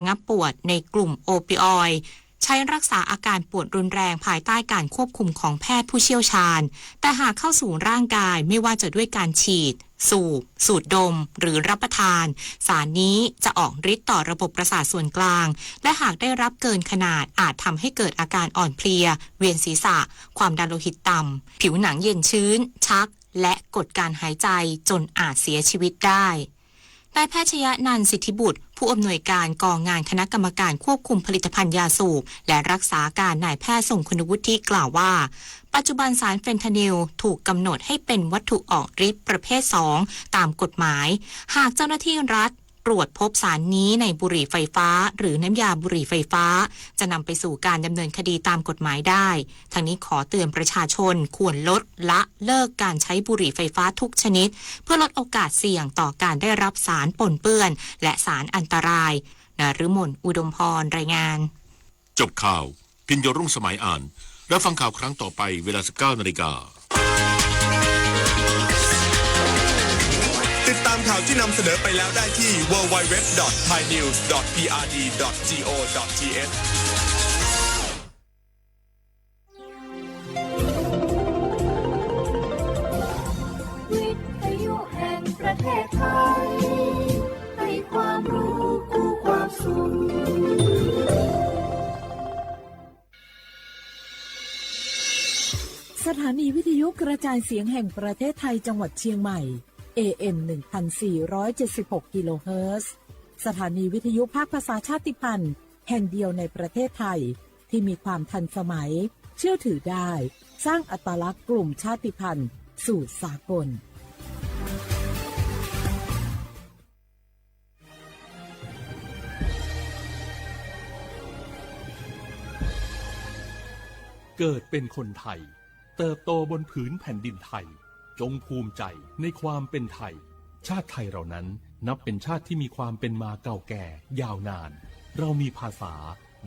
ระงับปวดในกลุ่มโอปิออยด์ ใช้รักษาอาการปวดรุนแรงภายใต้การควบคุมของแพทย์ผู้เชี่ยวชาญ แต่หากเข้าสู่ร่างกายไม่ว่าจะด้วยการฉีด สูบ สูดดม หรือรับประทาน สารนี้จะออกฤทธิ์ต่อระบบประสาทส่วนกลาง และหากได้รับเกินขนาดอาจทำให้เกิดอาการอ่อนเพลีย เวียนศีรษะ ความดันโลหิตต่ำ ผิวหนังเย็นชื้น ชัก และกดการหายใจ จนอาจเสียชีวิตได้ นายแพทย์ชยนันท์ สิทธิบุตร ผู้อำนวยการกองงานคณะกรรมการควบคุมผลิตภัณฑ์ยาสูบ และรักษาการนายแพทย์ทรงคุณวุฒิกล่าวว่า ปัจจุบันสารเฟนทานิลถูกกำหนดให้เป็นวัตถุออกฤทธิ์ประเภท สอง ตามกฎหมาย หากเจ้าหน้าที่รัฐตรวจพบสารนี้ในบุหรี่ไฟฟ้า หรือน้ำยาบุหรี่ไฟฟ้า จะนำไปสู่การดำเนินคดีตามกฎหมายได้ ทั้งนี้ขอเตือนประชาชนควรลดละเลิกการใช้บุหรี่ไฟฟ้าทุกชนิด เพื่อลดโอกาสเสี่ยงต่อการได้รับสารปนเปื้อน และสารอันตราย นฤมล อุดมพร รายงาน จบข่าว พิญโยรุ่งสมัยอ่าน รับฟังข่าวครั้งต่อไปเวลา สิบเก้านาฬิกา ติดตามข่าวที่นำเสนอไปแล้วได้ที่ ดับเบิลยู ดับเบิลยู ดับเบิลยู ดอท ไทยนิวส์ ดอท พีอาร์ดี ดอท จี โอ ดอท ที เอช วิทยุแห่งประเทศไทย ให้ความรู้คู่ความสุข สถานีวิทยุกระจายเสียงแห่งประเทศไทยจังหวัดเชียงใหม่ เอ เอ็ม หนึ่งพันสี่ร้อยเจ็ดสิบหก กิโลเฮิรตซ์ สถานีวิทยุภาคภาษาชาติพันธุ์แห่งเดียวในประเทศไทย ที่มีความทันสมัย เชื่อถือได้ สร้างอัตลักษณ์กลุ่มชาติพันธุ์สู่สากล เกิดเป็นคนไทย เติบโตบนผืนแผ่นดินไทย จงภูมิใจในความเป็นไทย ชาติไทยเรานั้นนับเป็นชาติที่มีความเป็นมาเก่าแก่ยาวนาน เรามีภาษา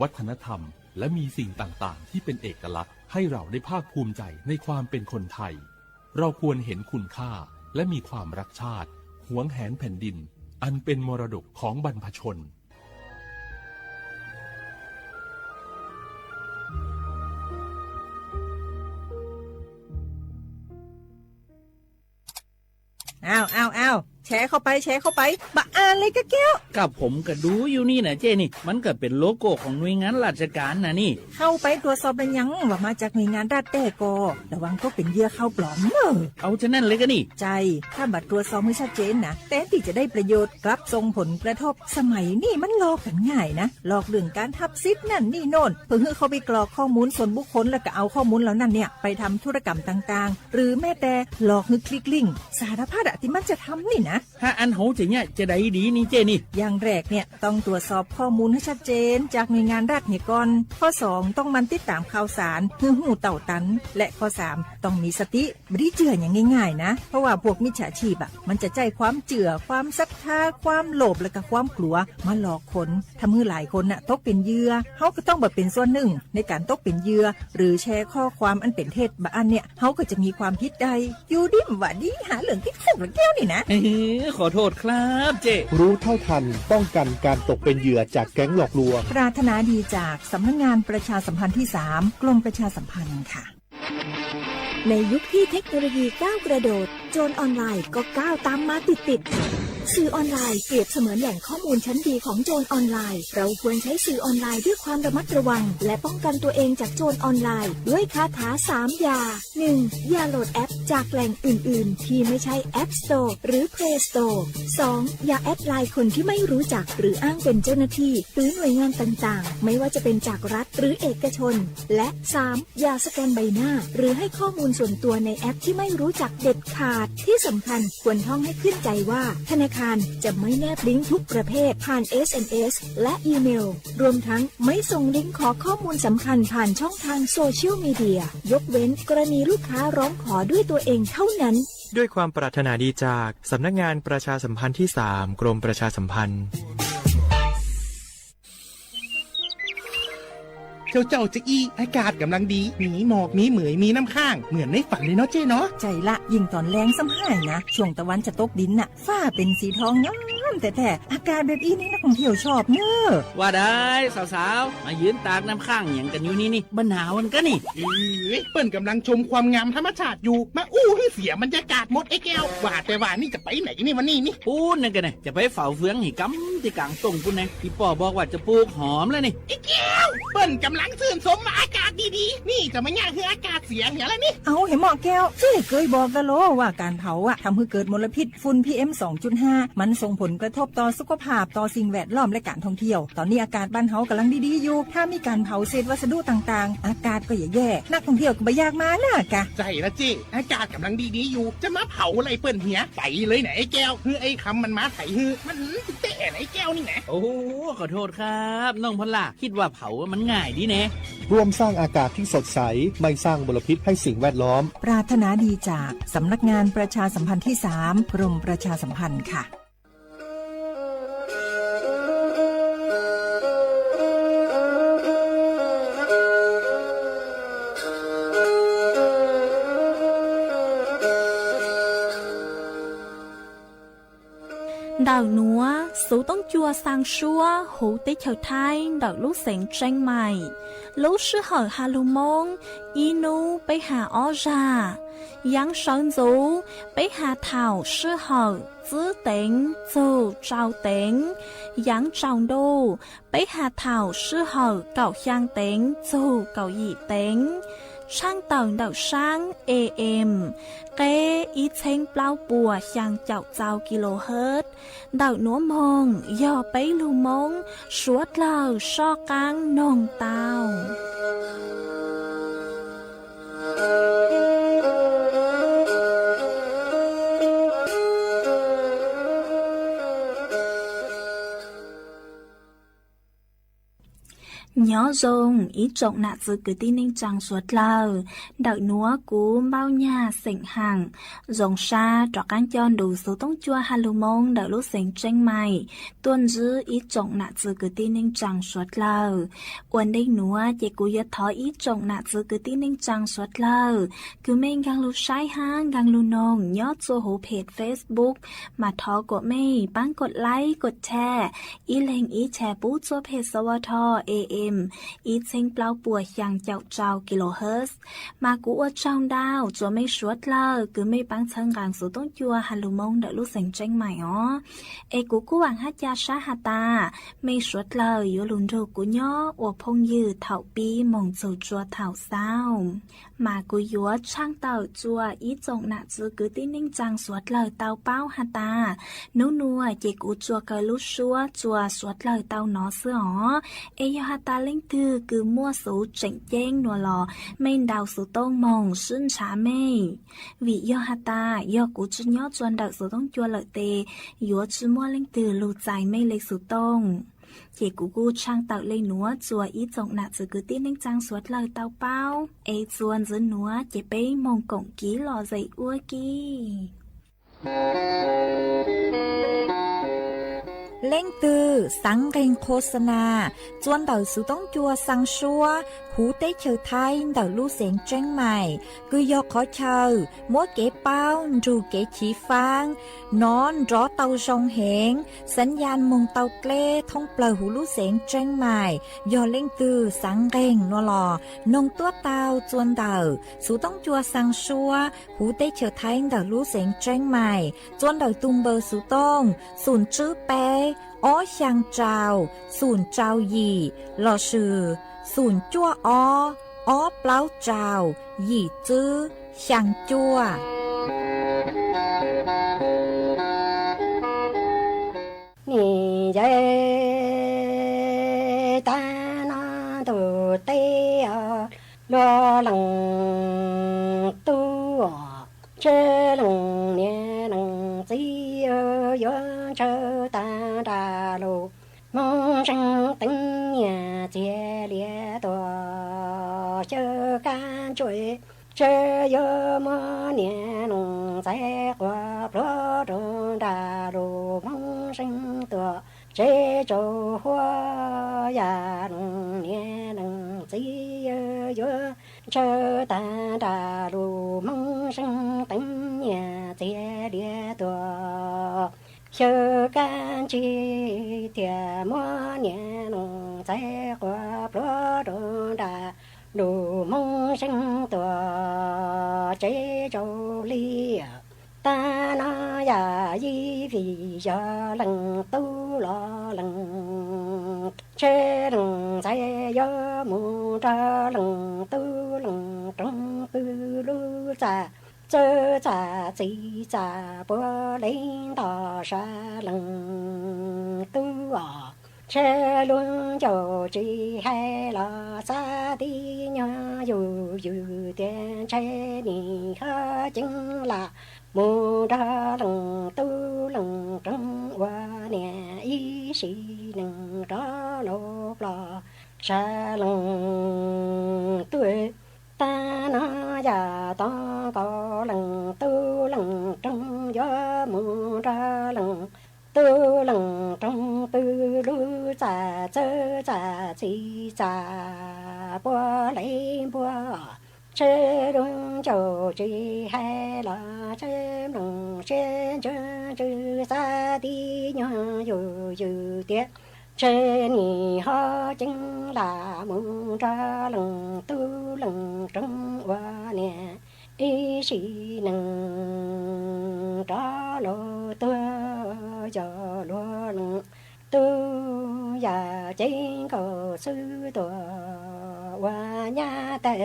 วัฒนธรรม และมีสิ่งต่างๆ ที่เป็นเอกลักษณ์ ให้เราได้ภาคภูมิใจในความเป็นคนไทย เราควรเห็นคุณค่า และมีความรักชาติ หวงแหนแผ่นดิน อันเป็นมรดกของบรรพชน อ้าว อ้าว อ้าว แชร์เข้าไป แชร์เข้าไป บ่อ่านเลยกะแก้ว ก็ผมก็ดูอยู่นี่นะเจ้นี่ มันก็เป็นโลโก้ของหน่วยงานราชการนะนี่ เข้าไปตรวจสอบแล้วยังว่ามาจากหน่วยงานรัฐแต๊ก่อ ระวังตกเป็นเหยื่อข่าวปลอมเนอะ เอาฉะนั้นเลยก็นี่ ใช่ ถ้าบ่ตรวจสอบให้ชัดเจนนะ แทนที่จะได้ประโยชน์ กลับส่งผลกระทบ สมัยนี้มันหลอกกันง่ายนะ หลอกเรื่องการทับสิทธิ์นั่นนี่โน่น เพื่อให้เข้าไปกรอกข้อมูลส่วนบุคคล แล้วก็เอาข้อมูลเหล่านั้นเนี่ยไปทำธุรกรรมต่างๆ หรือแม้แต่หลอกให้คลิกลิงก์ สารพัดอะที่มันจะทำนี่นะ ถ้าอันเฮาจะเนี่ยจะได้ดีนี่เจ้นี่ อย่างแรกเนี่ยต้องตรวจสอบข้อมูลให้ชัดเจนจากหน่วยงานรัฐเนี่ยก่อน ข้อสองต้องหมั่นติดตามข่าวสาร เพื่อฮู้เต้าตัน และข้อสามต้องมีสติ บ่ได้เจื้ออย่างง่ายๆนะ เพราะว่าพวกมิจฉาชีพอะ มันจะใช้ความเจื้อ ความศรัทธา ความโลภ และก็ความกลัว มาหลอกคน ทำให้หลายคนน่ะตกเป็นเหยื่อ เฮาก็ต้องบ่เป็นส่วนหนึ่งในการตกเป็นเหยื่อ หรือแชร์ข้อความอันเป็นเท็จบ่อันเนี่ย เฮาก็จะมีความผิดได้ อยู่ดีบ่ดี หาเรื่องติดคุกแล้วแก้วนี่นะ เออ ขอโทษครับเจ้ รู้เท่าทัน ป้องกันการตกเป็นเหยื่อจากแก๊งหลอกลวง ปรารถนาดีจากสำนักงานประชาสัมพันธ์ที่สาม กรมประชาสัมพันธ์ค่ะ ในยุคที่เทคโนโลยีก้าวกระโดด โจรออนไลน์ก็ก้าวตามมาติดๆ สื่อออนไลน์เปรียบเสมือนแหล่งข้อมูลชั้นดีของโจรออนไลน์ เราควรใช้สื่อออนไลน์ด้วยความระมัดระวัง และป้องกันตัวเองจากโจรออนไลน์ ด้วยคาถาสามอย่า หนึ่ง อย่าโหลดแอปจากแหล่งอื่นๆ ที่ไม่ใช่ App Store หรือ Play Store สอง อย่าแอดไลน์คนที่ไม่รู้จัก หรืออ้างเป็นเจ้าหน้าที่ หรือหน่วยงานต่างๆ ไม่ว่าจะเป็นจากรัฐหรือเอกชน และ สาม อย่าสแกนใบหน้า หรือให้ข้อมูลส่วนตัวในแอปที่ไม่รู้จักเด็ดขาด ที่สำคัญควรท่องให้ขึ้นใจว่า ธนาคารจะไม่แนบลิงก์ทุกประเภทผ่าน เอสเอ็มเอส และอีเมล รวมทั้งไม่ส่งลิงก์ขอข้อมูลสำคัญผ่านช่องทางโซเชียลมีเดีย ยกเว้นกรณีลูกค้าร้องขอด้วยตัวเองเท่านั้น ด้วยความปรารถนาดีจากสำนักงานประชาสัมพันธ์ที่สาม กรมประชาสัมพันธ์ เจ้าเจ้าจะอี้ อากาศกำลังดี มีหมอก มีเหมย มีน้ำค้าง เหมือนในฝันเลยเนาะเจ้เนาะ ใช่ละ ยิ่งตอนแลงซ้ำห้ายนะ ช่วงตะวันจะตกดินน่ะ ฟ้าเป็นสีทองงาม แต่แต่อากาศแบบอี้นี่นักท่องเที่ยวชอบเนอะ ว่าได้ สาวๆ มายืนตากน้ำค้างหยังกันอยู่นี่นี่ บ่หนาวกันกะนี่ เอ้ย เปิ้นกำลังชมความงามธรรมชาติอยู่ มาอู้ให้เสียบรรยากาศหมดไอ้แก้ว ว่าแต่ว่านี่จะไปไหนนี่วันนี้นี่ ปู๊นนั่นกะนะ จะไปเฝ้าเฟืองให้กำที่กลางต้งปู๊นนะ อีป้อบอกว่าจะปลูกหอมแล้วนี่ ไอ้แก้ว เปิ้นกำลังชื่นชมว่าอากาศดีๆ นี่จะมาย่างให้อากาศเสียเหียแล้วนี่ เอาเหยหมอแก้ว เจ้ยเกยบอกกะโลว่าการเผาอะทำให้เกิดมลพิษฝุ่น พีเอ็ม สองจุดห้า มันส่งผลกระทบต่อสุขภาพ ต่อสิ่งแวดล้อม และการท่องเที่ยว ตอนนี้อากาศบ้านเฮากำลังดีๆอยู่ ถ้ามีการเผาเศษวัสดุต่างๆ อากาศก็จะแย่ นักท่องเที่ยวก็บ่อยากมาแล้วกะ ใจ้ละเจ้ อากาศกำลังดีๆอยู่ จะมาเผาอะไรเปิ้นเหีย ไปเลยนะไอ้แก้ว เฮ้ย ไอ้คำมันมาไถเฮ้ย มันแตะไอ้แก้วนี่นะ โอ้ ขอโทษครับ น้องพอลล่า คิดว่าเผามันง่ายดีแน่ ร่วมสร้างอากาศที่สดใส ไม่สร้างมลพิษให้สิ่งแวดล้อม ปรารถนาดีจากสำนักงานประชาสัมพันธ์ที่สาม กรมประชาสัมพันธ์ค่ะ Ntawm nuav xuv toob cua xaa suab huv teb chaws Thaib ntawm lub xeev Tseeb Maim. Lub sij hawm has lug Moob, ib nub peb has ob zag. Yaav sawv ntxuv, peb has thaum sij hawm txwb teev txug tsau teev. Yaav tsaus ntuj, peb has thaum sij hawm kaum xyaa teev txug kaum yim teev. Tshaaj tawm ntawm saab AM, qeb ib txheeb plaub puas xyaa caum txau kilohertz. Ntawm nuav moog yog peb lug Moob suav dlawg soj qaab noog tau. Nyob zoo ib tsoom nam txwv kwv tij neej tsaa suav dlawg. Ntawm nuav kuv Npauj Nyag xeem Haam zoo sab rov qaab coj ntu xuv toob cua has lug Moob ntawm lub xeev Tseeb Maim tuaj ntsib ib tsoom nam txwv kwv tij neej tsaa suav dlawg. Ua ntej nuav ces kuv yuav thov ib tsoom nam txwv kwv tij neej tsaa suav dlawg kws mej nkaag lug saib hab nkaag lug noog nyob txua huv phem Facebook, mas thov kuas mej paab kos like kos share, ib leeg ib share pub txua phem S W T A M ib txheeb plaub puas xyaa caum rau kilohertz. Mas kuv ua tsaug ntau txua mej suav dlawg kws mej paab txhawb nqaa xuv toob cua has lug Moob ntawm lub xeev Tseeb Maim os. Es kuv kuj vaam hab ca sab has tas mej suav dlawg yuav lug nrug kuv nyob ua phooj ywg thaum pib moog txug tsua thaum xaus. Mas kuv yuav tshaaj tawm txua ib tsoom nam txwv kwv tij neej tsaa suav dlawg tau paub has tas, nub nuav ces kuv tsuas kaw lub suab txua suav dlawg tau nov xwb os. Es yog has tas leej twg kws muaj xuv tseem ceeb nuav los mej ntaus xuv tooj moog sib ntshav mej. Vim yog has tas yog kuv tsi nyob txua ntawm xuv toob cua lawm tes yuav tsi muaj leej twg lug txais mej le xuv tooj. Ces kuv kuj tshaaj tawm le nuav txua ib tsoom nam txwv kwv tij neej tsaa suav dlawg tau paub. Es txua ntxiv nuav ces peb moog koom kiv lom zem ua ke. Leej twg xaav nqeeg khos xa na txua ntawm xuv toob cua xaa suab huv teb chaws Thaib ntawm lub xeev Tseeb Maim, kws yog qhov chaw muab kev paub nrug kev chiv faab nov nrov tau zoo heev, xaav yaj moog tau dleb thoob plawg huv lub xeev Tseeb Maim. Yog leej twg xaav nqeeg nuav los noog tuab tau txua ntawm xuv toob cua xaa suab huv teb chaws Thaib ntawm lub xeev Tseeb Maim, txua ntawm tug npawb xuv tooj xoom tswb peb ob xyaa rau xoom rau yim lossis xoom cuaj ob ob plaub rau yim tswb xyaa cuaj. Nim ncaim tag no ntuj teb os, luag leej tub os, tsi leej niam leej txiv yuav ntshaw tag nrho lug Moob Zeeg teev nyiaj txiag lias tuaj xyaw kab ntsuab, tsi yuav muab niam leej txiv quas pluag rau nrag lug Moob Zeeg tuaj tsev tsaus huab. Yam leej niam leej txiv yuav ntshaw tag nrho lug Moob Zeeg teev nyiaj txiag lias tuaj xyaw kab ntsig tiag, muab niam leej ntxhais quas pluav rau nram lub Hmoob Xeeb Tuam tsev rau li. Tag no yam yij vim yog leej tub los leej, ntshe leej ntxhais yuav mus nrog leej tub leej roog pw lub txaj, txawj txaj txi txaj puav leej nto sab leej tub os. Ntshe lub ncauj tsis hais los xav tib nyuag yus yus tias ntshe nim ho ceeb lam mus nrog leej tub leej roog ua niam ib sim neej rov los plob sab leej tub. Tag no yam tod nkaus leej tub leej roog yuav mus nrog leej tub leej roog pw lub txaj, txawj txaj txi txaj puav leej npua. Ntshe lub ncauj tsis hais los ntshe mloog siab ntsw ntsws xav tib nyuag yus yus tias ntshe nim ho ceeb lam mus nrog leej tub leej roog ua niam ib sim neej rov los tuag. Yog luag leej tub yam cev nkaus xwb tuag ua nyab tag,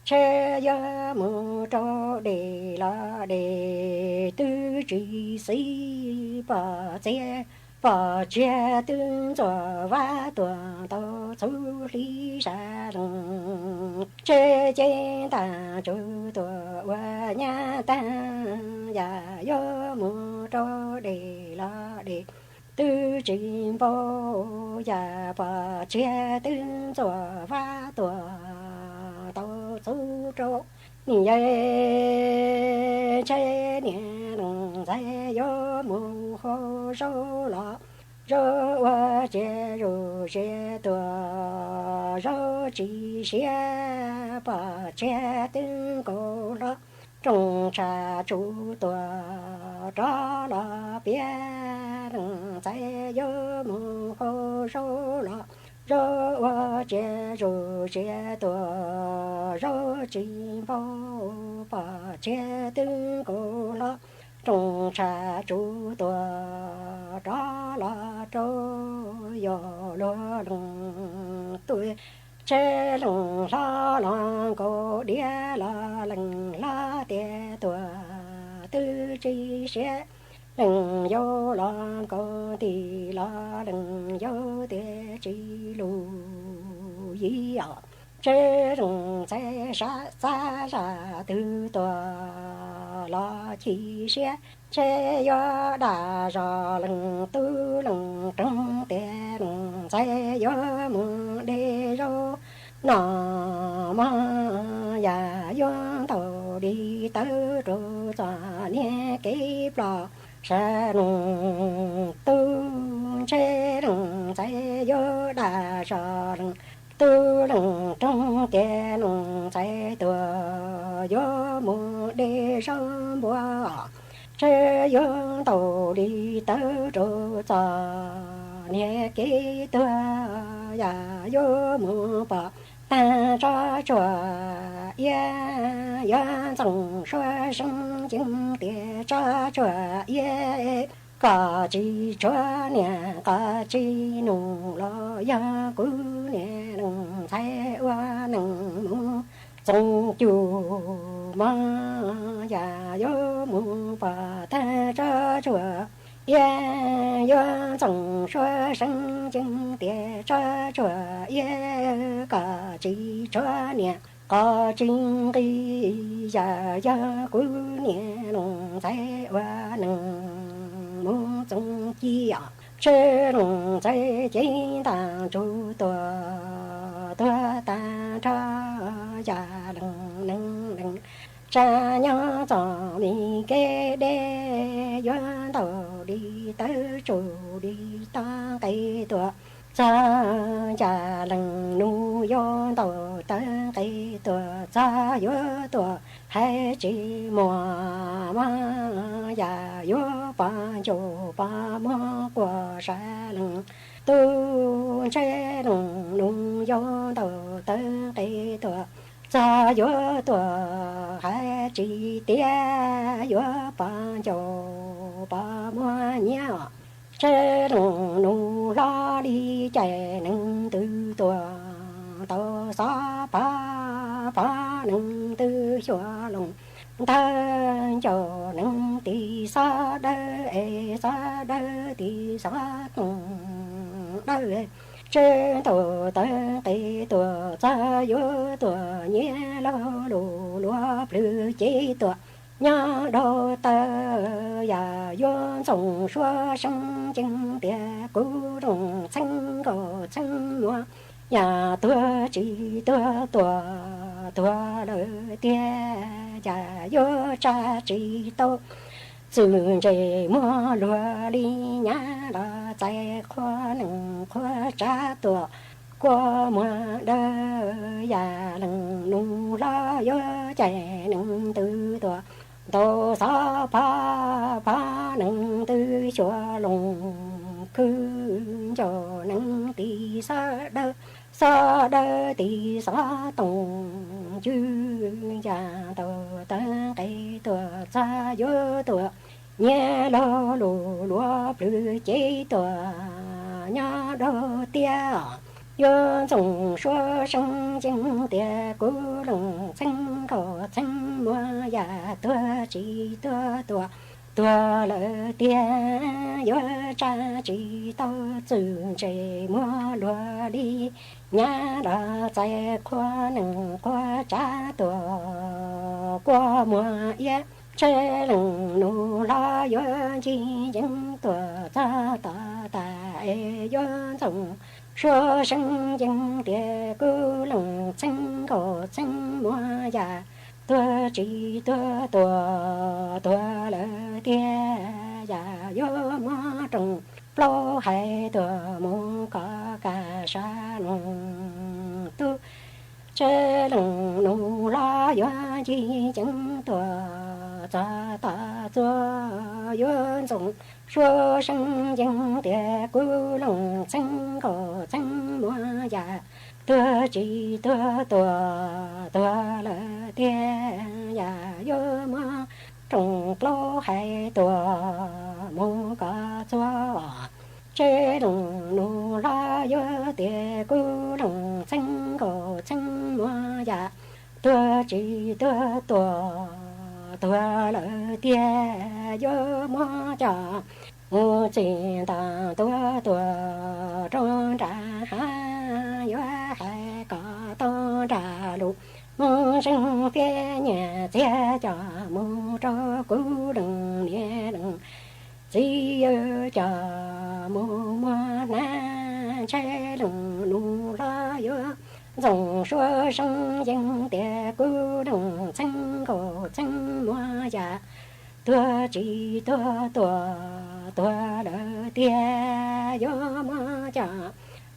ntshe yuav mus rau dej los dej twb tsis xis, pom txiag pom txiag twb ntxuav vab tuag ntau txhua hli sab leej. Ntshe cev ntaj ntsug tuag ua nyab tag, yam yuav mus rau dej los dej twb tsis npau, yam pom txiag twb ntxuav vab tuag ntau txhua rau. Niam yawg, ntshe niam leej ntxhais yuav mus hau zaub los zaub ua ciav zuj sia tuag, zaub tsis siav pom txiag twb nkaus los, rooj tshaj tsuj tuag rov los piav. Leej ntxhais yuav mus hau zaub los zaub ua ciav zuj sia tuag, zaub tsis npau pom txiag twb nkaus los, rooj tshaj tsuj tuag rov los rau. Yog luag leej tub, ntshe leej hlob los nkaus diav los leej hlob tias tuag twb tsis siav, leej yau los nkaus nti los leej yau tias tsis lus yim os. Ntshe leej ntxhais sab xav zaj twg tuag los chim siab, ntshe yuav daj zog leej tub leej roog tias leej ntxhais yuav mus de zaub noj mov, yam yuav ntaus li tawv rau txom nyem kev ploj sab leej tub. Ntshe leej ntxhais yuav daj zog leej tub leej roog tias leej ntxhais tuag yuav mus de zaub npua, ntshe yuav ntaus li tawv rau txom nyem kev tuag, yam yuav mus pom tag tsob tshuaj iab. Yuav ntxoov suab seeb ceeb tias tsob tshuaj iab, koj tsis tshuav niam koj tsis nus los yog kuv niam leej ntxhais ua neej mus txoov cuj mov, yam yuav mus pom tag tsob tshuaj iab. Yuav ntxoov suab seeb ceeb tias tsob tshuaj iab, koj tsis tshuav niam koj tsis nqis, yam yog kuv niam leej ntxhais ua neej mus txoov ci os. Ntshe leej ntxhais cev ntaj ntsug tuag, tuag tag nrho yam leej neeg leej tsa nyob txom nyem kev deb, yuav ntaus li tawv tsuj li toj nqe tuag txog yam leej nus, yuav ntaus tawv nqe tuag txog yuav tuag hais tsis muaj mov, yam yuav pov ncaus pov muag quas sav lees tub ntsej lees nus yuav ntaus tawv nqe tuam txog yuav tuam hais tsis tiav yuav pov ncaus pov muag nyiab ntsej lees nus hlo li cais nees ntws tuam tau xob pov pov nees ntws xyuas loos ntawg ncaus nees tis xob dawb es xob dawb tis xov toom dawb ntsej ntaus tawv nqe tuam txog yuav tuam nyiab laug lus luav plhws cev tuam nyob rau taw yam yuav ntxoov suab seeb ceeb tias kuv lees txheeb nkaus txheeb muag yam tuag tsis tuag tuam tuag lawm tiag yam yuav tsa tsis tau txwm ntses muag luag li nyab los txais qhua nees qhua tsav tuam kua muag dawb yam lees nus hlo yuav cais nees ntws tuam ntau xov pov pov nees ntws xyuas loos khwb ncaus nees tis xob dawb xob dawb tis xov toom cwb yam ntaus tawv nqe tuam txog yuav tuam nyiab laug lus luav plhws cev tuam nyob rau tiaj yuav ntxoov suab seeb ceeb tias kuv lees txheeb nkaus txheeb muag yam tuag tsis tuag tuam tuag lawm tiag yuav tsa tsis tau txwm ntses muag luag li nyab los txais qhua nees qhua tsav tuam kua muag iab ntsej lees nus hlo yuav ncig yeeb tuam txog tom tas es yuav ntxoov suab seeb yeeb tias kuv lees txheeb nkaus txheeb muag yam tuag tsis tuag tuam tuag lawm tiag yam yuav muab roos plaub hais tuam mus kov kam sab loos tub ntsej lees nus hlo yuav ncig yeeb tuam txog tom txuas yuav ntxoov suab seeb yeeb tias kuv lees txheeb nkaus txheeb muag yam tuag tsis tuag tuam tuag lawm tiag yam yuav muab roos plaub hais tuam mus kov txuas ntsej lees nus hlo yuav tias kuv lees txheeb nkaus txheeb muag yam tuag tsis tuag tuam tuag lawm tiag yuav muab coj mus txim ntaus tuag tuam rau nram hav yuav hais kom tau nram lus mus zeeg fiab nyiam txiag coj mus rau kuv lees niam lees txiv coj mus muag hnab ntsej lees nus hlo yuav ntxoov suab seeb yeeb tias kuv lees txheeb nkaus txheeb muag yam tuag tsis tuag tuam tuag lawm tiag yuav muab coj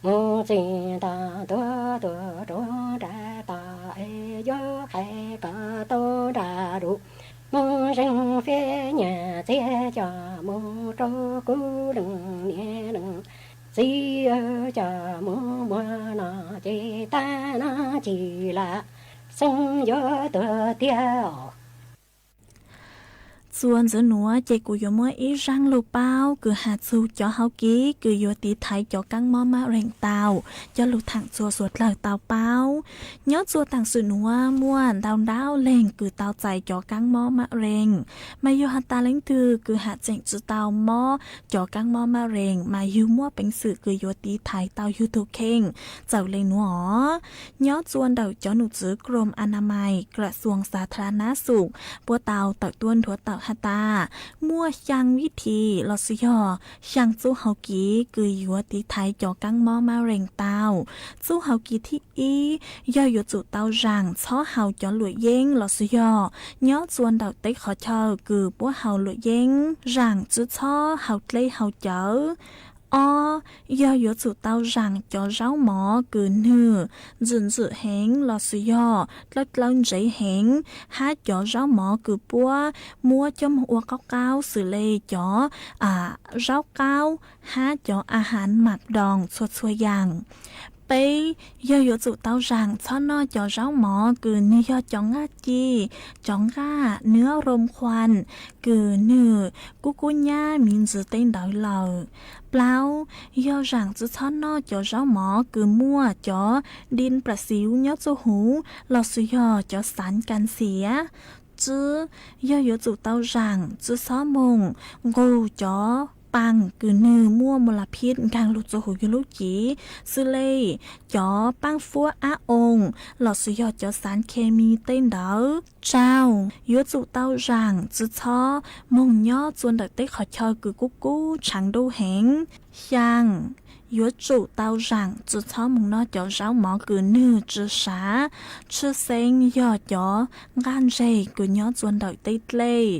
mus txim ntaus tuag tuam rau nram toj es yuav hais kom tau nram lus mus zeeg fiab nyiam txiag coj mus rau kuv lees niam lees txiv coj mus muag no ces tab no ci lam xeeb yuav tuag tiag. Txuas ntxiv nuav ces kuv yuav muab ib zaaj lug paub kws has txug cov hauv kev kws yuav tiv thaiv cov kaab mob mab rees tau, coj lug thaam txug suav dlawg tau paub. Nyob txuas taam sim nuav muaj ntau nrab leeg kws tau txais cov kaab mob mab rees, mas yug has tas leej twg kws has tseem tsi tau mob cov kaab mob mab rees mas yug muaj peev xwm kws yuav tiv thaiv tau yug tug kheej txawm le nuav os. Nyob txuas ntawm cov num txwv Krom Anamais, Krasuas Xathara Nab Xum puab tau tawm tuab nthuav tawm has tas muaj xyaa vib thim lossis yog xyaa txuj hauv kev kws yuav tiv thaiv cov kaab mob mab rees tau. Txuj hauv kev thib ib yog yuav tsum tau zaam txhob haus cov luam yeeb lossis yog nyob txuas ntawm teb qhov chaw kws puab haus luam yeeb, zaam tsi txhob haus dleb haus cawv. Ob, yog yuav tsum tau zaam cov zaub mov kws nwg ntxwm ntxwm heev lossis yog dlawb dlawb ntsev heev, hab cov zaub mov kws puab muab coj moog ua qaub qaub xws le cov zaub qaub hab cov a hav mam doos txhua txhua yaam. Peb, yog yuav tsum tau zaam txhob noj cov zaub mov kws nwg yog cov nqaj ci, cov nqaj nuab room khuam kws nwg kub kub nyab miv ntxwv tej ntawd lawm. Plaub, yog zaam tsi txhob noj cov zaub mov kws muaj cov dib plas xiv nyob txuj huv lossis yog cov xav kas xiav. Tsib, yog yuav tsum tau zaam tsi txhob moog nqug cov paaj kws nwg muaj mus las phij nkaag lug txuj huv yug lub cev, xws le cov paaj fuab ab oo lossis yog cov xav khes mis tej ntawd. Rau, yuav tsum tau zaam tsi txhob moog nyob txua ntawm tej qhov chaw kws kub kub tshaav ntuj heev. Xyaa, yuav tsum tau zaam tsi txhob moog noj cov zaub mov kws nwg tsi sav, tshwj xeeb yog cov nqaj ntseg kws nyob txua ntawm tej dlej.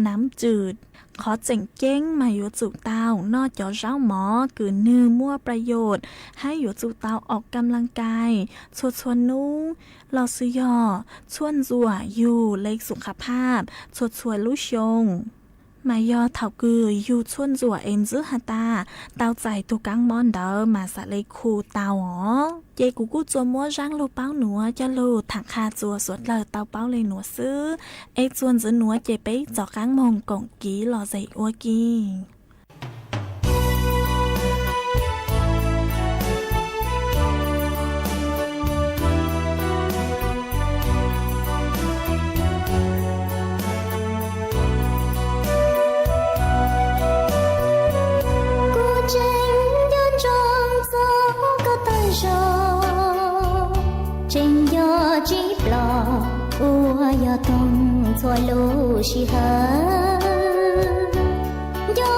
Nam cwm, qhov tseem ceeb mas yuav tsum tau noj cov zaub mov kws nwg muaj pla yos hab yuav tsum tau ua kam laj kais txhua txhua nub lossis yog txhuaj ntxuam yug le xum qha phaj txhua txhua lub xyoo. Mas yog thaum kws yug txhuaj ntxuam es ntxwb has tas tau txais tug kaab mob ntawd mas xam le khu tau os. Ces kuv kuj tsuas muab zaaj lug paub nuav coj lug tham qha txuas suav dlawg tau paub le nuav xwb. Es txuas ntxiv nuav ces peb rov qaab moog koom kiv los zes ua ke. Kuv tseem nco ntsoov txog koj tag zog, tseem nco tsib plos uas yog toog txhua lub sij hawm. Nco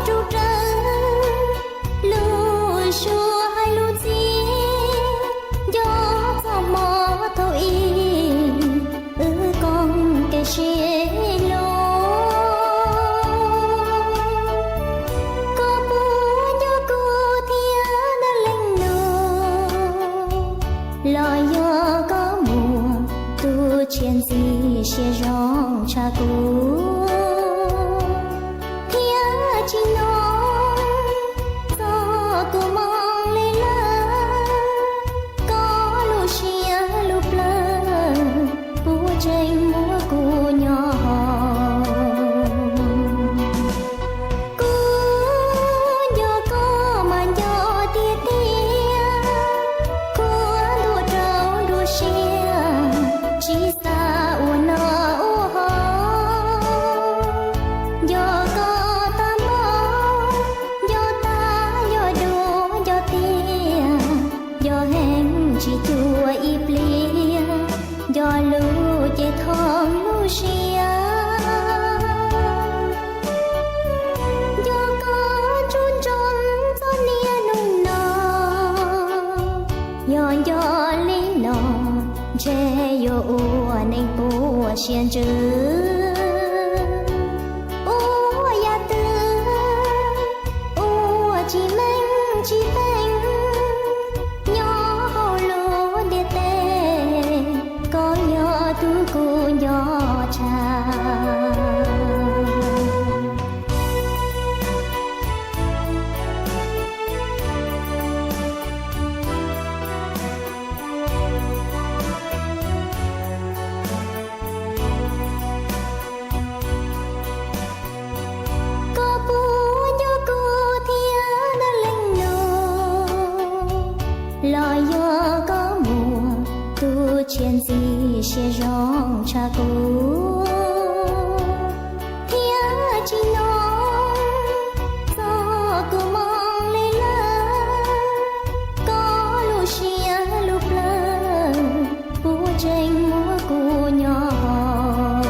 rau rawv lub suab hais lub txiaj, nco txog hmo thaum ub wb koom kev sib hlub. Koj puas nco kuv thiab dab leeg nus, los yog koj muaj tus tshiab ntxim siab zoo tshaj kuv, thiab tsim nyog txog kuv moo li lawm, koj lub siab lub plawv puas tseem muaj kuv nyob. Kuv nco koj mas nco tiag tiag, khuav ntuas rau nruab siab tsis xav ua noj ua haus. Nco koj tag npaum, nco tag nco dua nco tiag, nco heev tsis cuag ib pliag, nco lub cev thooj lub siab. Nco koj tsuj ntsoov txog niaj hnub no, yog nco li no ntshe yuav ua neeg puas siab ntsws, ua yam twg ua tsis meej tsis teem, nyob hauv lub ntiaj teb koj yog tus kuv nco tshaj. Koj puas nco kuv thiab dab leeg nus, los yog koj muaj tus tshiab ntxim siab zoo tshaj kuv, thiab tsim nyog txog kuv moo li lawm, koj lub siab lub plawv puas tseem muaj kuv nyob.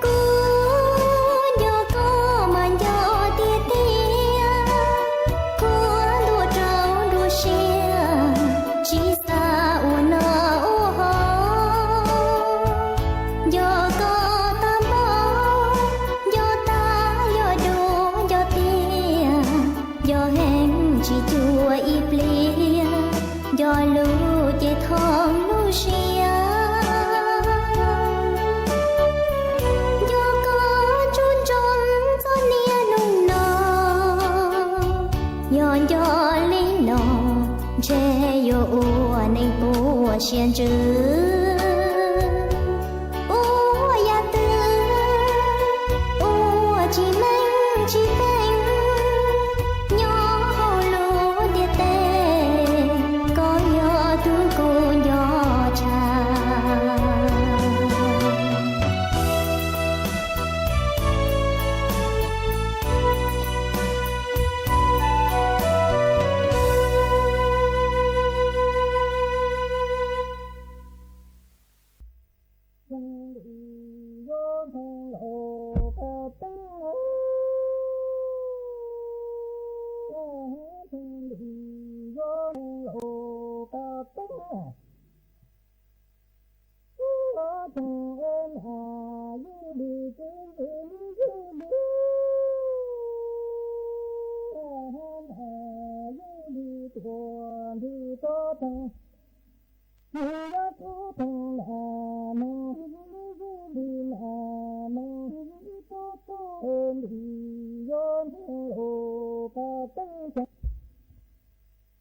Kuv nco koj mas nco tiag tiag, khuav ntuas rau nruab siab tsis xav ua noj ua haus. Ntshe yuav ua neeg puas siab ntsws, ua yam twg ua tsis meej tsis peem, nyob hauv lub ntiaj teb, koj yog tus kuv nco tshaj.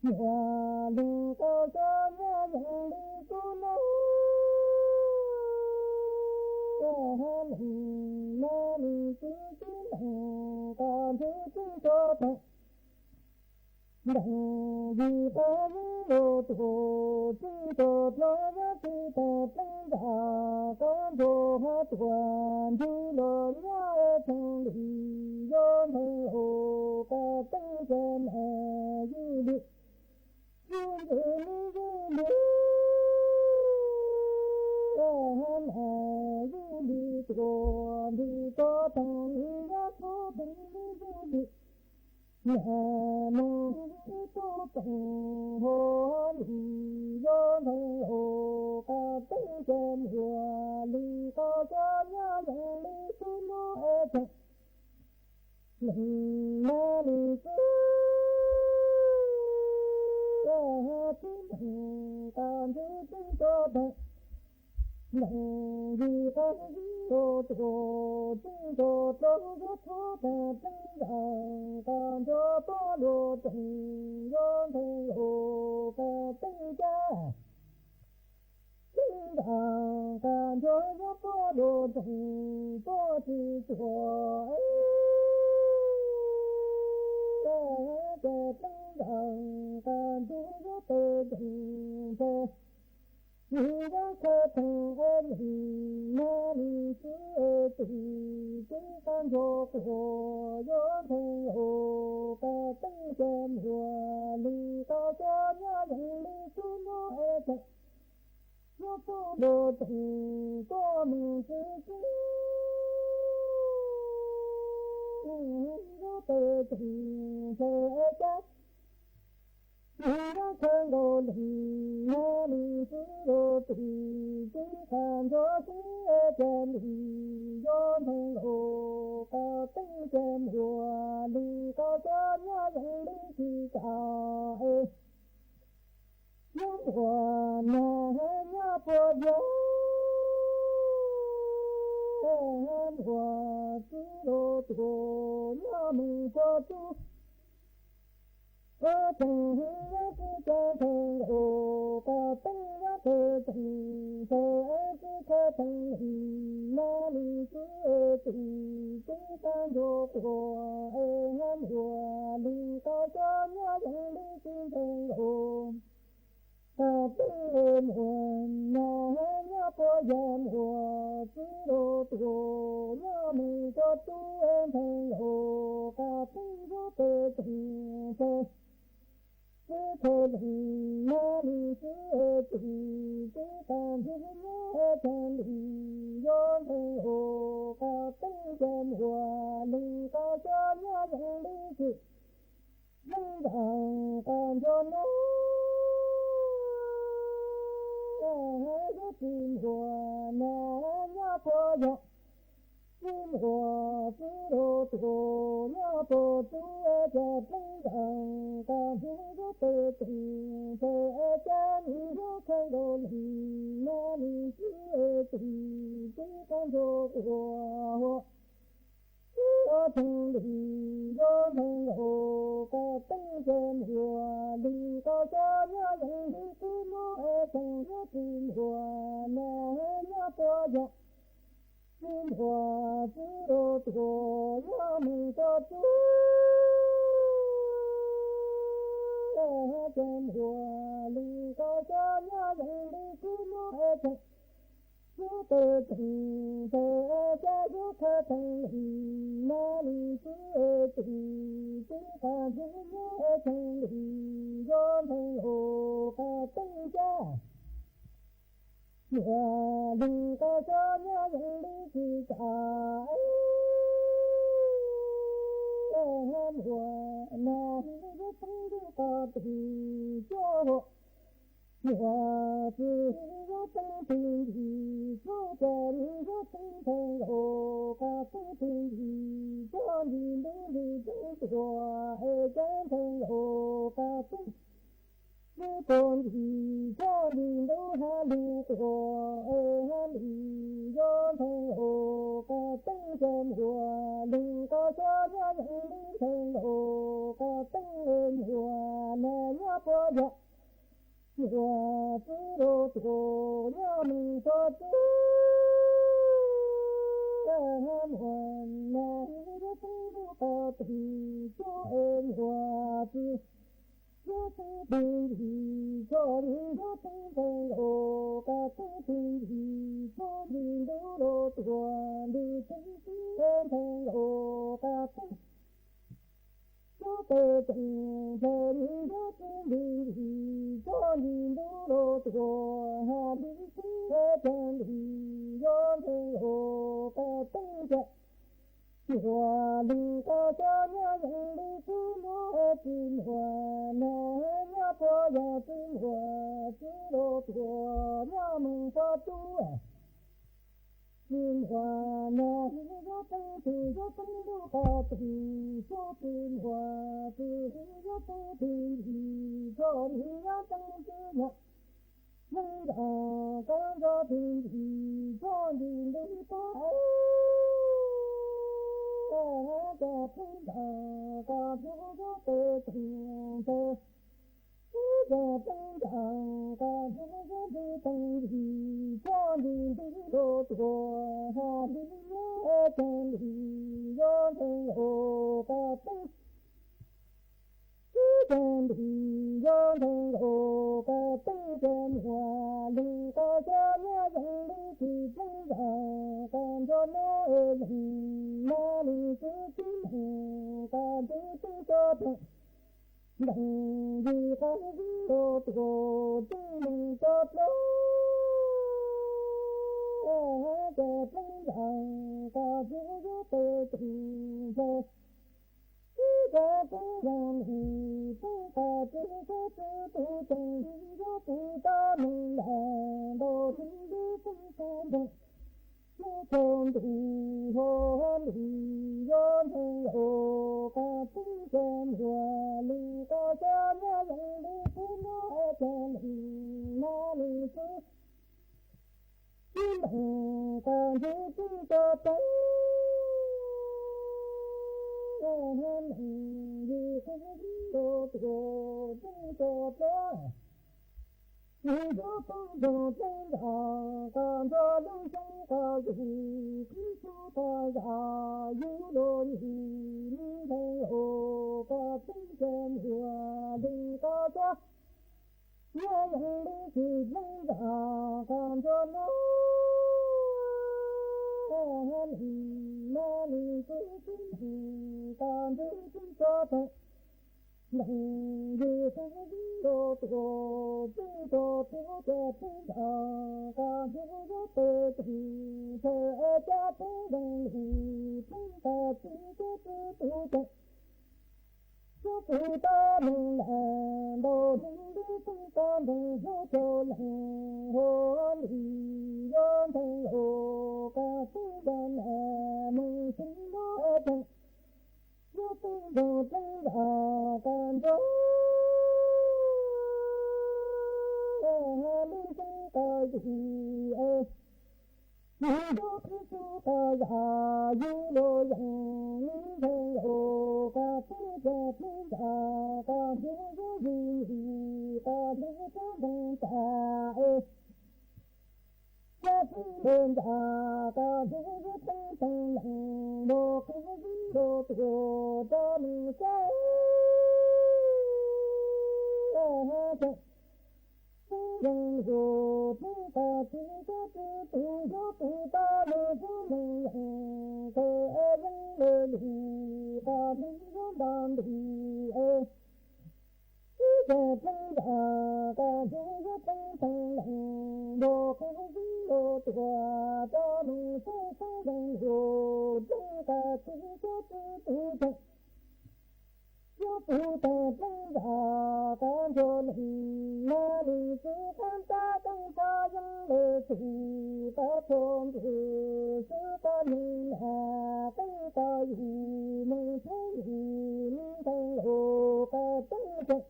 Muaj lwm qhov xyov nyob zoo li kuv no, hab neeg no nws tsis tsis neeg qhov ntshe tseeb tso theem. Nteem yim qhov yim los tuaj tseeb tso dlov yog tsis tau pleev nram qab ntsuag hab tuaj ntsug los nyob es theem lwm yog nteeg los qab teeb ces mas yim lwm. Yim lwm li yim lwm, hab mas yim lwm tuaj ntsug tso theem lwm yog tub teem li yim lwm. Mas mas ib tug teem hab lwm yog nteeg los qab teeb ces muaj lwm qhov xyov nyob zoo li kuv no es theem neeg no nws tsis tsis neeg qhov ntshe tseeb tso theem. Nteem yim qhov yim los tuaj tseeb tso dlov yog tub teem pleev nram qab ntsuag tuaj los teem yog nteeg los qab teeb ces pleev nram qab ntsuag yog tuaj los teem tuaj tsis tuaj ces pleev nram qab ntsuag yog tes teem ces yim yog qhov theem es lwm no nws tsis tsis tseeb qhov ntsuag tuaj yog nteeg los qab teeb ces muaj lwm qhov xyov nyob zoo li kuv no es theem yog tuaj los teem tuaj mus tsis tsis yog tes teem ces es cas yim yog qhov nkaus lwm no nws tsis tsis tseeb qhov ntsuag tsis ces lwm yog nteeg los qab teeb ces muaj lwm qhov xyov nyob zoo li tsis kam es nyob muaj nag nyob puas yog, nyob muaj tsis los tuaj nyob mus puas tub. Ua theem yog tsis tseeb theem los qab teeb yog tes teem ces es tsis tseeb theem lwm no nws tsis tsis tseeb qhov ntsuag tuaj es nyob muaj lwm qhov xyov nyob zoo li tsis nteeg los qab teeb es muaj nag nyob puas yog muaj tsis los tuaj nyob mus puas tub es nteeg los qab teeb yog tes teem ces tsis tseeb lwm no nws tsis tsis tseeb qhov ntsuag nyob theem lwm yog nteeg los qab teeb ces muaj lwm qhov xyov nyob zoo li tsis tseeb nram qab ntsuag no yog tsis muaj nag nyob puas yog tsis muaj tsis los tuaj nyob puas tub ces pleev nram qab ntsuag yog tes teem ces es cas nws yog qhov nkaus lwm no nws tsis tsis tseeb qhov ntsuag tuaj txheej lwm, nco ntseeg nkaus koj teeb tsa muag lwm koj xyov nyob yeej li tub muab txheej nyob tsis muag na nyob puas yog tsis muag tsis rau tuag nyob mus tso tsuj tsa muag lwm koj xyov nyob yeej li tub muab txheej Yus tes tseem ntawd xyab yus qhov teeb lwm na lwm txwv tus txwv qhov ntxwv muab txheej lwm nco ntseeg nkaus koj teeb tsa muag lwm koj xyov nyob yeej li tsis kam muag na lwm yus teeb ntuj koj tus cuab muag txwv yus teeb twg ntxim txhua cas lwm yus teeb ntseeg nkaus koj teeb twg ntxim txhua ntxim ntub ntxim tub tuag es cas ntseeg nkaus koj teeb lub tuag ntxim txhua ntxim ntub hab lub tuag es hab lwm yus ntseeg nkaus koj teeb tsa muag lwm koj xyov nyob yeej li ntseeg nkaus koj teeb muag na nyob puas yog muag txwv rau tuag nyob mus tso tsuj hab muag na lwm yus teeb ntuj koj tus cuab es muag txwv yus teeb twg ntxim txhua lwm yus teeb ntseeg nkaus koj teeb twg ntxim txhua ntxim ntub rau tuag lwm teeb txwv ntseeg nkaus koj teeb yus tes tseem ntseeg lwm yus teeb twg ntxim txhua ntxim ntub rau tuag hab lwm txwv tseem lwm yus ntseeg nkaus koj teeb tsa muag lwm koj xyov nyob yeej li txwv muag txwv muag na nyob puas yog txwv muag txwv rau tuag nyob mus tso tsuj txwv muag na lwm yus teeb twg yus teeb ntuj koj tus cuab txwv muag txwv yus teeb twg ntxim txhua lwm yus teeb twg yog yeej nco koj nco twg ntxim txhua ntxim ntub tuag cas teeb nco koj ntxim yus tes tseem ntseeg ib cas teeb nco koj ntxim yus twg teeb ntxim txhua ntxim ntub rau tuag hab lwm yus teeb lwm yus ntseeg nkaus koj teeb ib tag ntim yus ntseeg nkaus koj teeb tsa muag lwm koj xyov nyob yeej li tsis teeb nco koj nco nyob yeej na lwm txwv txwv ntseeg koj ntxwv txwv tso teeb nteeg yus koj ntxwv rau tuag txwv ntseeg tso dlawb hab cas teeb nco koj ntxwv yus tes tseem ntseeg ib tag teeb nco lwm txwv koj tus cuab txwv tus teeb yus tus tab meeg lam ntaus lwm lub teeb txwv ntseeg lub txhua ntu hlo lwm yus ntseeg nkaus koj teeb tsa muag lwm koj xyov nyob yeej li txwv muag tsa lwm na lwm txwv txwv nteeg koj ntxwv txwv tso teeb nteeg yus koj ntxwv rau tuag txwv tso dlawb yus yus teeb nco teeb nco koj nco lub xyoo koj yug tib tug tag zam yus luag yim ntseeg nkaus koj teeb tsa muag lwm koj xyov nyob yeej li tsis teeb nco koj nco nyob yeej na lwm txwv txwv ntseeg koj ntxwv txwv tso teeb nteeg yus koj ntxwv rau tuag txwv tso tuag cas teeb nco koj ntxwv yus tes tseem ntseeg cas teeb nco lwm teeb koj tus cuab txwv tus teeb cuab txwv tab meeg lam ntaus lwm lub teeb txwv ntseeg lub txhua leej hlo lwm yus ntseeg nkaus koj teeb tsa muag lwm xeev lub teeb yus teeb nco teeb nco koj nco lub xyoo koj yug es Nws yuav qhib xub qab zaj yug luag yeej, nws ntseeg los koj teb tias pheej ntawm koj nrhiav yuav yug yim koj nrhiav rov nteeg tas es. Yog pheej npe ntawm koj nrhiav yuav teeb teeb leej, nrog koj yeej los tuaj rau nws saib. Pheej yeej yug pheej koj teb tias pheej tus yuav tus tau lwm tus neeg yeej kawg yeej le lus koj nrhiav yuav nto nti es. Ib txhia pheej ntawm koj nrhiav yuav teeb teeb leej, nrog koj yeej los tuaj rau nws saib saib yeej yug pheej koj teb tias pheej tus tau yuav tus tau pheej ntawm koj nrog nws mas nws txwv qab ntab qeej txhob yeej le txwv koj txhua ntxwv xwb koj neeg mas qeej koj yug neeg txhob yug neeg ntseeg los koj teeb tseem.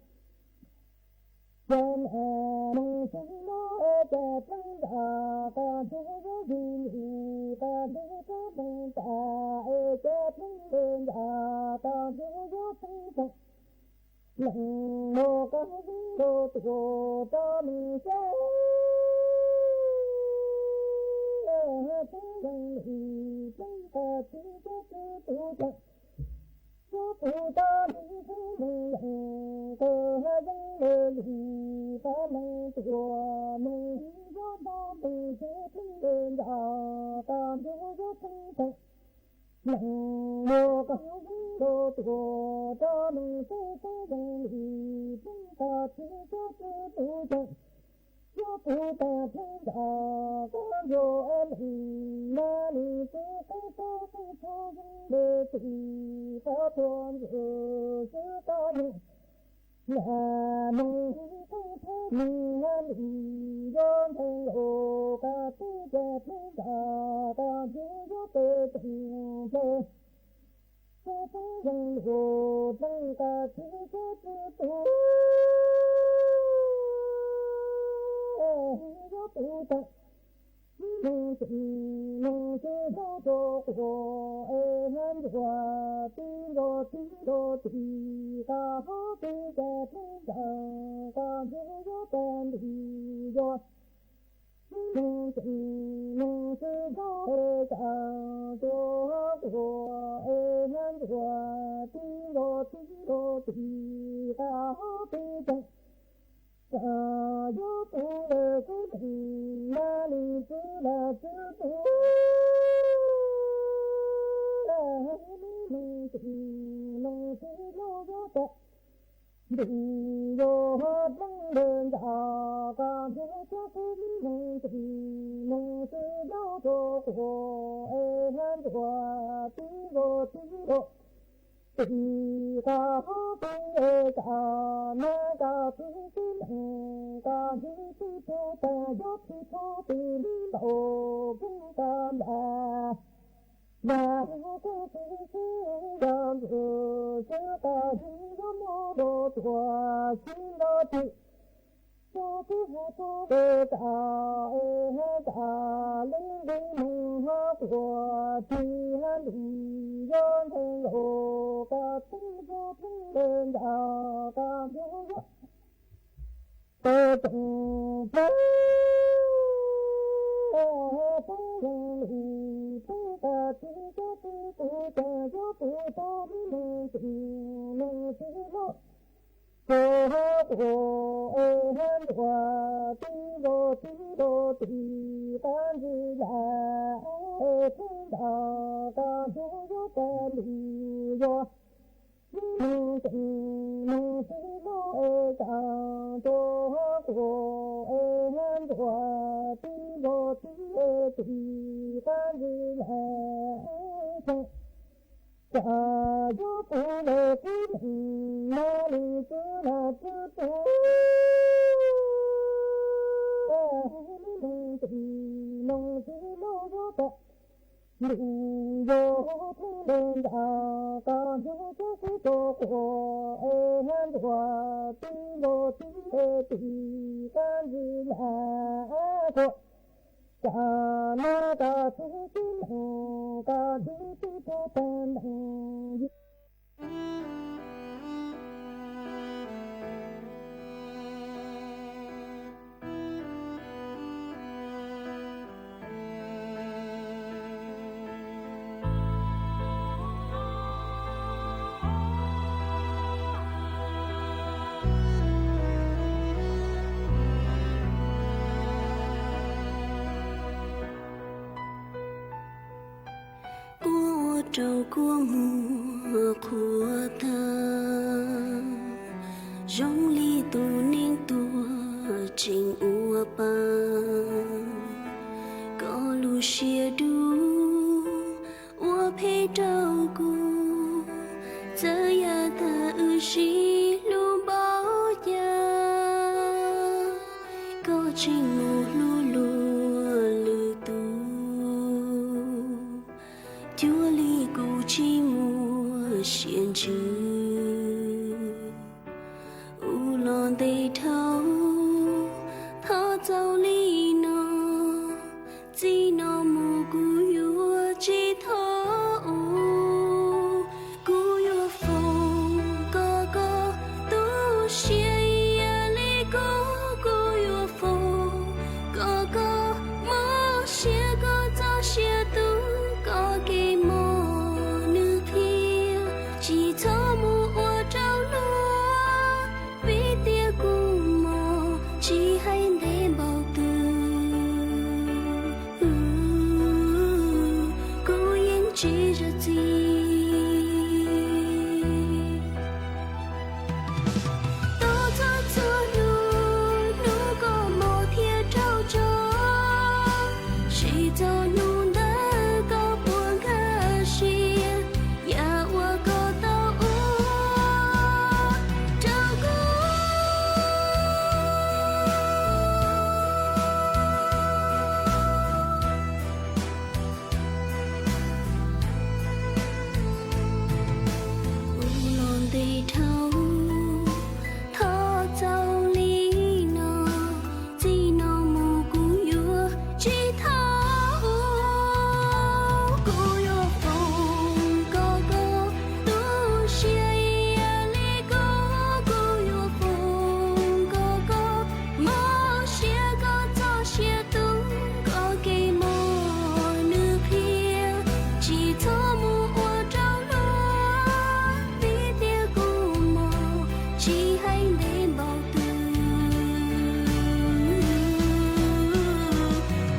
Ces mas neeg txwv los es ces pheej ntawm koj nrhiav yuav yug yim koj nrhiav rov nteeg tas es ces pheej le ntawm koj nrhiav yuav teeb tseem. Leej nrog koj yeej los tuaj rau nws saib. Pheej yeej li pheej koj teb tias pheej tus tau yuav tus tau nrhiav xwb neeg yeej kawg yeej le lus koj neeg tuaj neeg yuav nto nteeg ces pheej le ntawm koj nrhiav yuav teeb tseem. Leej nrog koj yeej los tuaj rau nws saib saib yeej li pheej koj teb tias pheej tus tau yuav tus tau pheej ntawm koj nrog nws mas nws txwv qab ntab qeej txhob yeej le txwv koj txhua ntxwv xwb koj neeg mas neeg qeej txhob neeg mas nws yuav ntseeg los koj teb tias pheej ntawm koj nrhiav yuav teeb tseem hle. Ces pheej yeej yug pheej koj teb tias pheej tus yuav tus tau neeg tseem neeg tsis tau rau quas es hab ntsuag tib nco tib nco tim koj hauv pes ces pheej ntseeg koj nrhiav yuav tag nti yog neeg tseem neeg tsis tau es tsa tuag quas es hab ntsuag tib nco tib nco tim koj hauv pes ces koj yuav tus lawm kuv tseem mas li txwv los txwv tus neeg tseem neeg tsis tau yuav tag nti yog pheej le ntawm koj nrhiav txog kuv neeg tseem neeg tsis tau rau quas es hab ntsuag tib nco tib nco tim koj hauv pes es koj mas koj txwv tib neeg koj nrhiav tib tug tag yuav tib tug tim li npaum pheej koj nplam. Mas koj txwv tib yog ntxwv xwb koj yeej yuav muab rau tuag tsis nto tim. Koj txwv hais txog es koj es hab koj leej nqis mus hab quas tsis hab nti yog ntseeg los koj txwv tib tug pheej le ntawm koj nrhiav yuav tag tseem pab pab yeej li pab koj txwv tib tug tag yuav tus tau neeg tseem neeg tsis tau rau quas es hab ntsuag tib nco tib nco tim koj ntxwv yam es pheej ntawm koj nrhiav yuav tag nti yog neeg tseem neeg tsis tau es koj rau quas es hab ntsuag tib nco tib nco tim koj ntxwv yam es koj yuav tus lawm kuv tseem mas li txwv los txwv tus neeg tseem neeg tsis tau yuav tag nti yog pheej le ntawm koj nrhiav txog kuv rau quas es hab ntsuag tib nco tib nco tim koj ntxwv yam es koj Koj nyob koj txwj tib neeg, koj dim tib tug tag nrho. Ua ua rau kua muag qhuav tag, zoo li tus neeg tuag tseem ua pa. Koj lub siab dub ua phem rau kuv, txawm yam tag wb sib hlub npaum cas, koj tseem mus hlub luag lwm tus, cuag li kuv tsis muaj siab ntsws. Ua los ntev dhau, thov txaus li no, txij no mus kuv yuav tsis thov ub. Kuv yuav foom kom koj tu siab ib yam li kuv, kuv yuav foom kom koj mob siab, koj txoj sia tu koj kev mob nws qhia. Tsis txhob mus ua rau luag, vim tias kuv mob tsis hais ntev npaum twg, kuv yeej tsis zam txim. Tuaj txog txhua hnub, hnub koj mob thiab raug tso, tsis txog hnub ntawd koj puas nkag siab yam uas koj tau ua rau kuv. Ua los ntev dhau, thov txaus li no, txij no mus kuv yuav tsis thov ub. Kuv yuav foom kom koj tu siab ib yam li kuv, kuv yuav foom kom koj mob siab, koj txoj sia tu koj kev mob nws qhia. Tsis txhob mus ua rau luag, vim tias kuv mob tsis hais ntev npaum twg,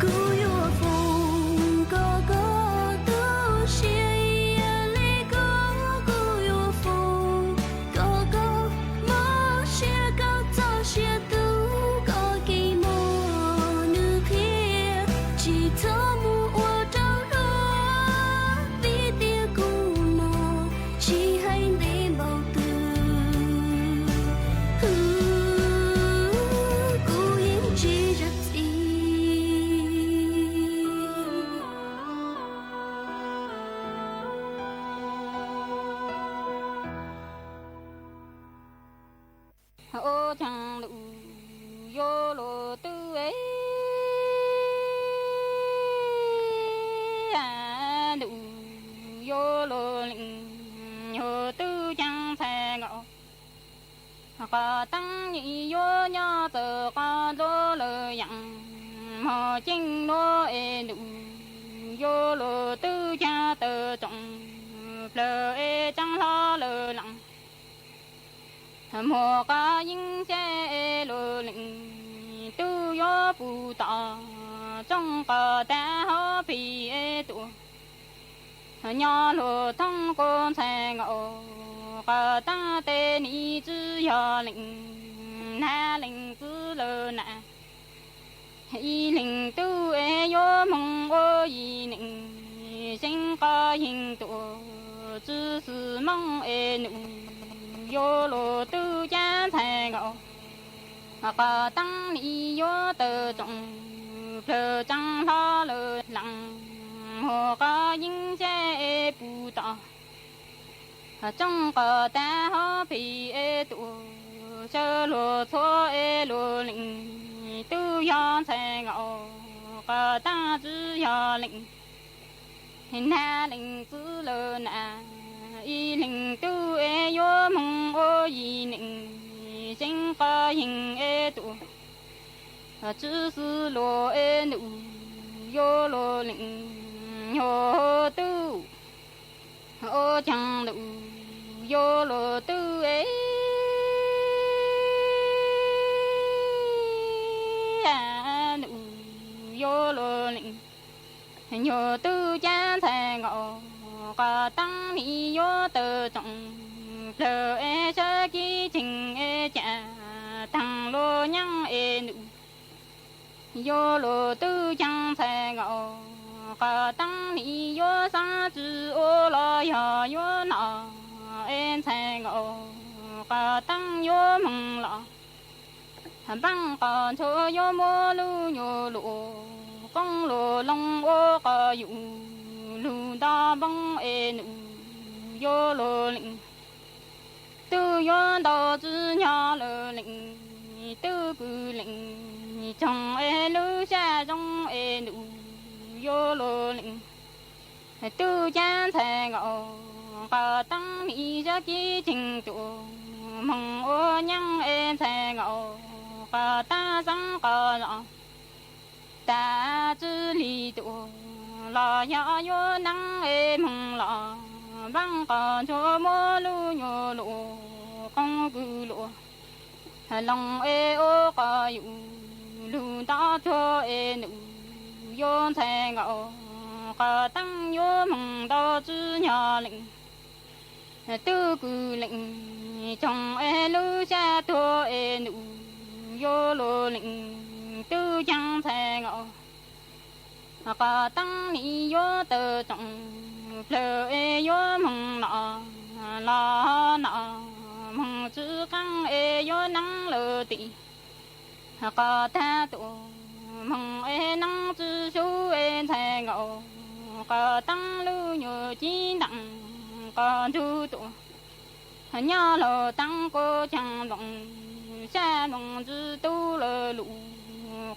kuv yuav foom kom koj tu siab ib yam li kuv, kuv yuav foom kom koj mob siab, koj txoj sia tu koj kev mob nws qhia. Tsis txhob mus ua rau luag, vim tias kuv mob tsis hais ntev npaum twg, kuv yeej tsis zam txim. Ua caag ntuj yuav luag twb es, ntuj yuav luag leej, yuav twb caag txhais nkaus. Qhov teeb yim yuav nyob txawm qhov ntsuab lawm yeej, mog ceeb luag es ntuj yuav luag twb caag tawm tsoom plawg es tsaab hlo lawm leej. Muag qhov yeeb xyab es luag leej twb yuav pum tom, tsooj qos tag hov phim es tuaj. Nyob luag thoob qub ntxhais nkaus, qhov teeb tes nim tsi yog leej, nag leej txwv lawm na. Ib leeg tub es yuav moog ua yim neej, seev qhov yeeg tuaj tsi xwm moog es ntuj yuav luag twb caag ntxhais nkaus. Qhov teeb nim yuav tawm tsoom plawg tsaab hlo lawm leej, muag qhov yeeb xyab es pum tom. Tsooj qos tag hov phim es tuaj, sawv luag txhua es luag leej twb yog ntxhais nkaus. qhov tag tsis yog leej nag leej txwv lawm na, ib leeg tub es yuav moog ua yim neej, zeev qhov yeeg es tuaj, tsis xwb luag es nus, yuav luag leej nyuag tub, ua caag nus, yuav luag tub es nus, yuav luag leej nyuag tub cab ntxhais nkaus, qhov tag nim yuav tawm tsoom plawg es sab kib cheeg es cam taag luag nyaab es nus, yuav luag tub cab ntxhais nkaus, qhov tag nim yuav xaav tsi ua los yog yuav nom es ntxhais nkaus, qhov tag yuav moog los npaab qhov ntshuav yuav muab lub nyuag luam qoob luam loo ua qhov yus lug nto npoob es nus, yuav luag leej tub yuav ntau tsis nyob lawm leej tub kws leej tsoog es lub sab zoo es nus, yuav luag leej tub cab ntxhais nkaus, qhov tag nim sab kib cheeg tuaj moog ua nyaab es ntxhais nkaus, qhov tag xaav qhov zos tas tsi li tuaj los yog yuav neeb es moog los npaab qhov ntshuav muab lub nyuag luam qoob kws luam loo es ua qhov yus lug nto tsuag es nus, yuav ntxhais nkaus, qhov tag yuav moog ntau tsis nyob leej tub kws leej tsoog es lub sab tuag es nus, yuav luag leej tub cab ntxhais nkaus, qhov tag nim yuav tawm tsoom plawg es yuav moog nom los nom, moog tsi qaab es yuav neeb lawm tim, qhov tag tuaj moog es neeb tsi sub es ntxhais nkaus, qhov tag lub nyuag cib ntaam qhov ntsug tuaj, nyob laug taab quas caag nploom, sab nploom ntsis tub lawm lus,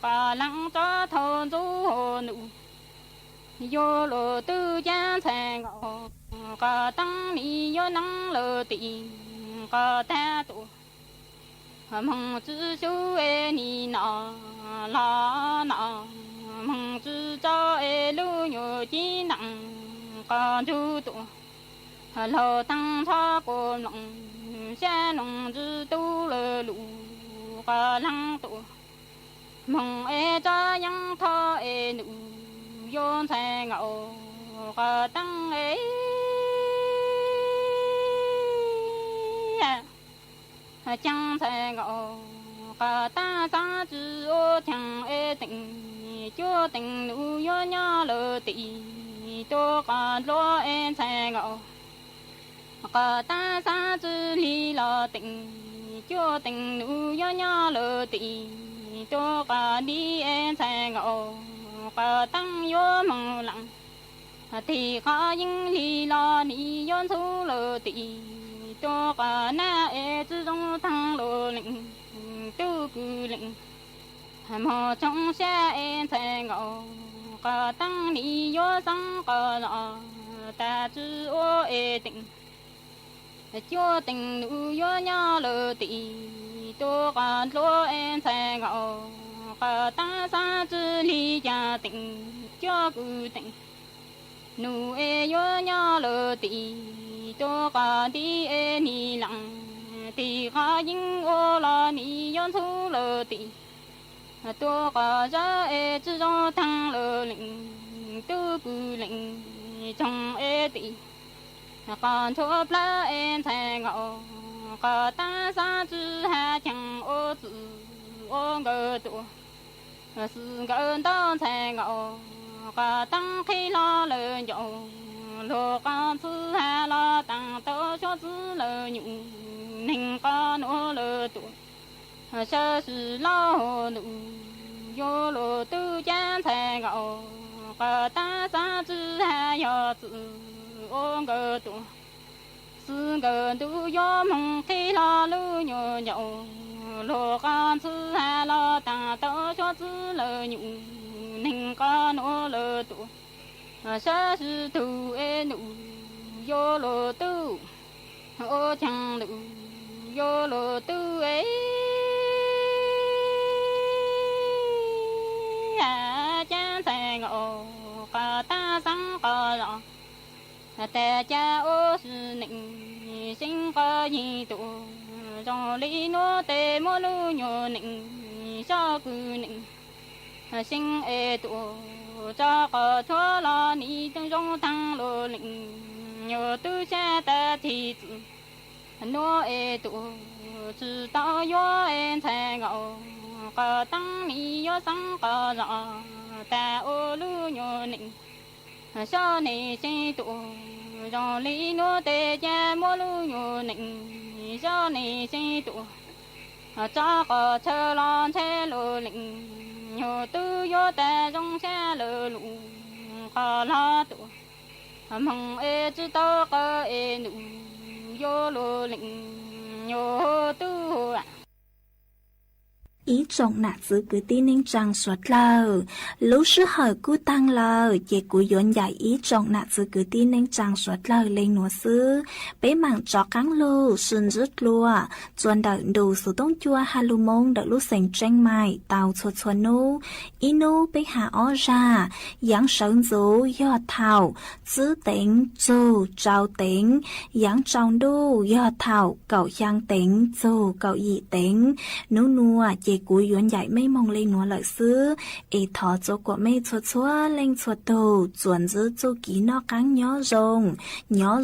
qhov laag tsob thaum ntxub hauv nus, yuav luag tub cab ntxhais nkaus, qhov tag nim yuav neeb lawm tim, qhov tag tuaj moog tsi sub es nim nom los nom, moog tsi tso es lub nyuag cib ntaam qhov ntsug tuaj, laug taag nrho quas nploom, sab nploom ntsis tub lawm lus, qhov laag tuaj moog es tsob yeeb thoj es nus, yuav ntxhais nkaus, qhov tag es cab ntxhais nkaus, qhov tag xaav tsi ua caag es teem, cuaj teem nus yuav nyob lawm tim, tuaj qhov dluav es ntxhais nkaus, qhov tag xaav tsi li los teem, cuaj teem nus yuav nyob lawm tim, tuaj qhov dib es ntxhais nkaus, qhov tag yuav moog laam, tim qhov yeeb li los nim yuav ntxhub lawm tim, tuaj qhov nab es tsi zoo taag luag leej tub kws leej moog tsoom sab es ntxhais nkaus, qhov tag nim yuav xaav qhov zos tas tsi ua es teem, cuaj teem nus yuav nyob lawm tim, tuaj qhov dluav es ntxhais nkaus, qhov tag xaav tsi li cas teem, cuaj kws teem nus es yuav nyob lawm tim, tuaj qhov dib es nim laam, tim qhov yeeb ua los nim yuav ntxhub lawm tim, tuaj qhov zab es tsi zoo taag luag leej tub kws leej tsoom es tim, qhov ntshuav plab es ntxhais nkaus, qhov tag xaav tsi has caag ua txwm ua nkawd tuaj, xwb nkawd ntaub ntxhais nkaus, qhov tag qhib hlo lawm ncaus, luag qhov ntxhw has los taag tau suab txwv lawm nyuj, neeg qhov nuav lawm tuaj, sawv swm lauj ntuj, yuav luag tub cab ntxhais nkaus, qhov tag xaav tsi has yog txwm ua nkawd tuaj, xwb nkawd ntuj yuav moog qhib hlo lub nyuag ncaus, Luag qhov ntxwv has los taag tau suav txwv lawm nyuj neeg qhov nuav lawm tuaj, sab sib tug es ntuj yuav luag tub, ua caag ntuj yuav luag tub es cab ntxhais nkaus qhov taab xeeb qhov zos. Tag cab ua si neej seeb qhov yig tuaj, zoo li nuav tes muab lub nyuag neej sob kws neej seeb es tuaj tso qhov tshuav los nim zoo taag lug leej, nyuag tub sab tag txhij txwv nuav es tuaj tsi tau yuav es ntxhais nkaus qhov taab nim yuav xeeb qhov zos. Tag ua lub nyuag neej sob neej seeb tuaj, zoo li nuav tes cab muab lub nyuag neej sob neej seeb tuaj tso qhov chaw los ntshai lug leej, nyuag tub yuav tag zoo sab lawm lug qhov los tuaj, moog es tsi tau qhov es ntuj yuav lug leej, nyuag tub. Ib tsoom nam txwv kwv tij neej tsaa suav dlawg, lub sij hawm kuj taag lawm ces kuv yuav ncaim ib tsoom nam txwv kwv tij neej tsaa suav dlawg le nuav xwb. Peb maam rov qaab lug sib ntsib dlua txuas ntawm ntu xuv toob cua Has Lug Moo ntawm lub xeev Tseeb Maim tau txhua txhua nub. Ib nub peb has ob zag, yaav sawv ntxuv yog thaum tsib teev txug rau teev, yaav tsaus ntuj yog thaum kaum xyaa teev txug kaum yim teev. Nub nuav ces kuv yuav ncaim mej moog le nuav lawm xwb, es thov txua kuas mej txhua txhua leej txhua tug txuas ntsib txuj kev noj qaab nyob zoo, nyob